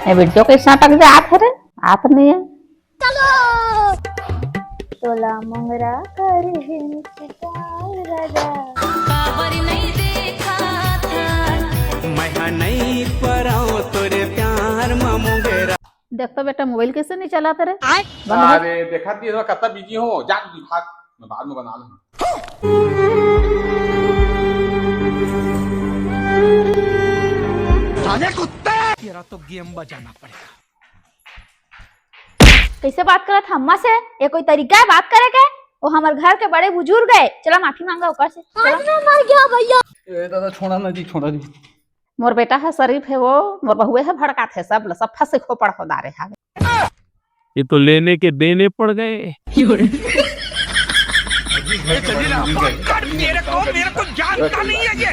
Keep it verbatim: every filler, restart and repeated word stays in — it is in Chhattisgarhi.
ये वीडियो कैसा अटक जात हे रे, आत नहीं है। तोला मोंगरा कर हिन शिकार राजा। काबर नहीं देखा था। मैं हा नहीं पराओ तोरे प्यार मा मोंगरा। देख तो बेटा, मोबाइल कैसे नहीं चलाते रे? आय। बंद हो। अरे, देखा दिए तो कितना बिजी हो, जा तू भाग, मैं बाद में बना लूंगा। साले कुत्ते! तेरा तो गेम बजाना पड़ेगा। कैसे बात करत हम्मा से? ये कोई तरीका है बात करे के? वो हमर घर के बड़े बुजुर्ग है, चला माफी मांगा ओकर से। चला। आज मैं मर गया भैया। ए दादा, छोड़ा ना जी, छोड़ा जी। मोर बेटा ह शरीफ हे वो, मोर बहुए ह भड़कात हे सब ल, सब फंसे खोपड़ हो दारे हावे। ये तो लेने के देने पड़ गए। मेरे को, मेरे को जानता नहीं है ये।